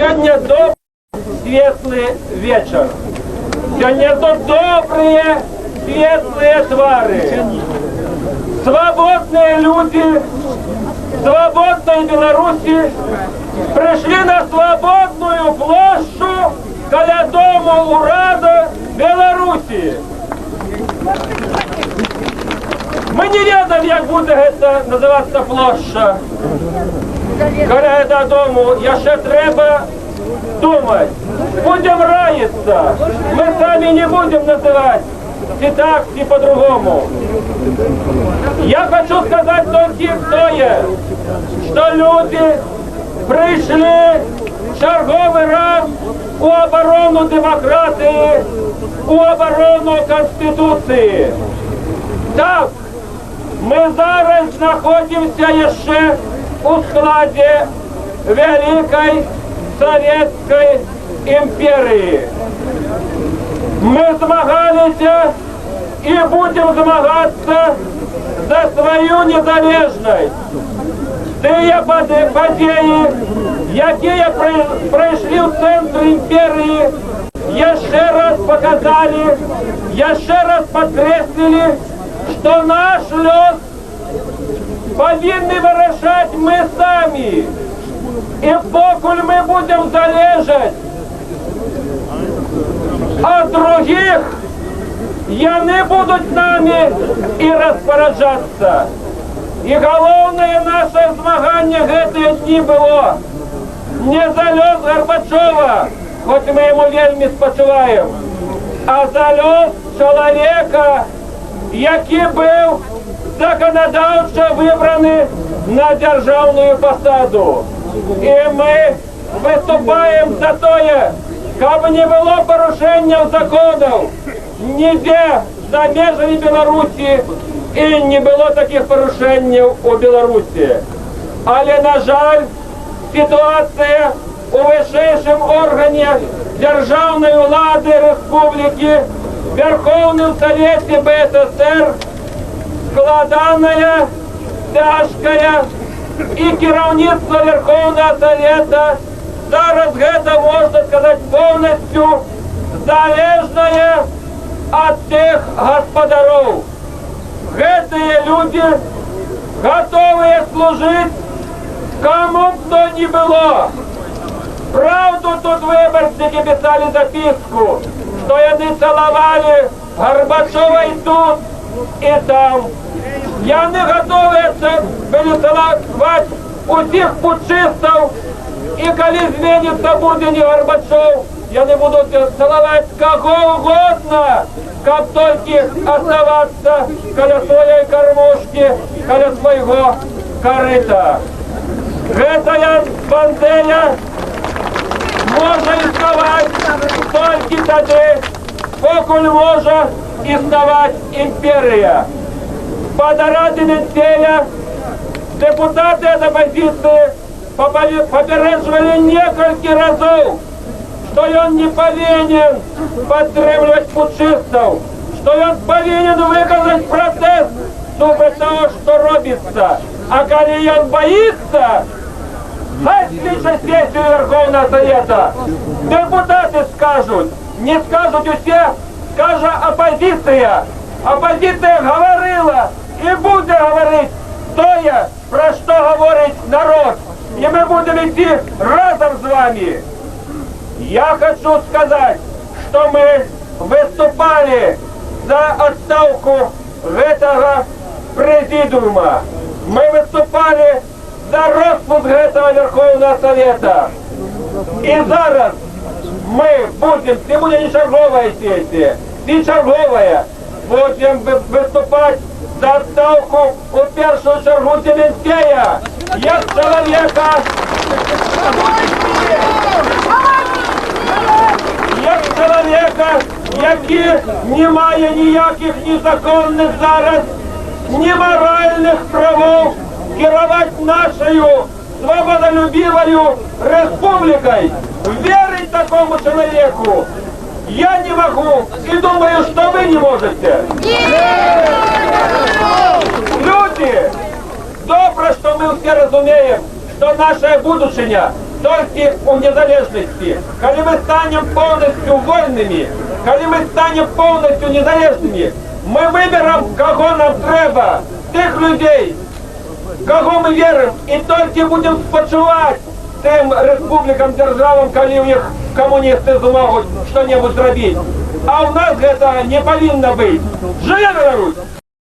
Сёння добры светлы вечар. Сёння тут добрыя светлыя твары. Свабодныя людзі свабоднай Беларусі прыйшлі на свабодную плошчу каля Дому ўрада Беларусі. Мы не ведаем, як будзе гэта называцца плошча. Каля гэтага дому яшчэ трэба думаць. Будзем раіцца. Мы самі не будзем называць ці так, ці па-другому. Я хачу сказаць толькі тое, што людзі прыйшлі чарговы раз у абарону дэмакратыі, у абарону Канстытуцыі. Так, мы зараз знаходзімся яшчэ ў складзе вялікай Савецкай імперыі. Мы змагаліся і будзем змагацца за сваю незалежнасць. Тыя падзеі, якія прайшлі ў цэнтры імперыі, яшчэ раз паказалі, яшчэ раз падкрэслілі, што наш лёс павінны вырашаць мы самі. І покуль мы будзем залежаць ад другіх, яны будуць намі і распараджацца. І галоўнае наша змаганне гэтыя дні было не за лёс Гарбачова, хоць мы яму вельмі спачуваем, а за лёс чалавека, які быў заканадаўча выбраны на дзяржаўную пасаду. І мы выступаем за тое, каб не было парушэнняў законаў нідзе за межамі Беларусі і не было такіх парушэнняў у Беларусі. Але, на жаль, сітуацыя у вышэйшым органе дзяржаўнай улады рэспублікі, Вярхоўным Савеце БССР, складаная, цяжкая, і кіраўніцтва Вярхоўнага Савета зараз, гэта можна сказаць, поўнасцю залежнае ад тых гаспадароў. Гэтыя людзі гатовыя служыць каму б то ні было. Праўду тут выбаршчыкі пісалі запіску, што яны цалавалі Гарбачова і тут, і там. Яны гатовыя былі цалаваць усіх путчыстаў, і калі зменіцца, будзе не Гарбачоў, яны будуць цалаваць каго угодно, каб толькі аставацца каля сваёй кармушкі, каля свайго карыта. Гэтая бандея можа існаваць толькі тады, покуль можа існаваць імперыя. Спадара Дземянцея дэпутаты ад апазіцыі папярэджвалі некалькі разоў, што ён не павінен падтрымліваць путчыстаў, што ён павінен выказаць пратэст супраць таго, што робіцца. А калі ён баіцца, хай скліча сесію Вярхоўнага Савета. Дэпутаты скажуць, не скажуць усе, скажа апазіцыя. Апазіцыя гаварыла і будзе гаварыць тое, пра што гаворыць народ. І мы будзем ісці разам з вамі. Я хачу сказаць, што мы выступалі за адстаўку гэтага прэзідыума. Мы выступалі за роспуск гэтага Вярхоўнага Савета. І зараз мы будзем, ці будзе не чарговая сесія, ці чарговая, будзем выступаць за адстаўку у першую чаргу Дземянцея, як чалавека, які не мае ніякіх ні законных зараз, ні маральных правоў кіраваць нашаю свабодалюбіваю рэспублікай. Верыць такому чалавеку я не магу і думаю, што вы не можаце. Людзі, добра, што мы ўсе разумеем, што наша будучыня Толькі ў незалежнасці. Калі мы станем поўнасцю вольнымі, калі мы станем поўнасцю незалежнымі, мы выберам, каго нам трэба, тых людзей, каго мы верым, і толькі будзем спачуваць тым рэспублікам, дзяржавам, калі ў іх камуністы змогуць што-небудзь зрабіць. А ў нас гэта не павінна быць. Жыве Беларусь!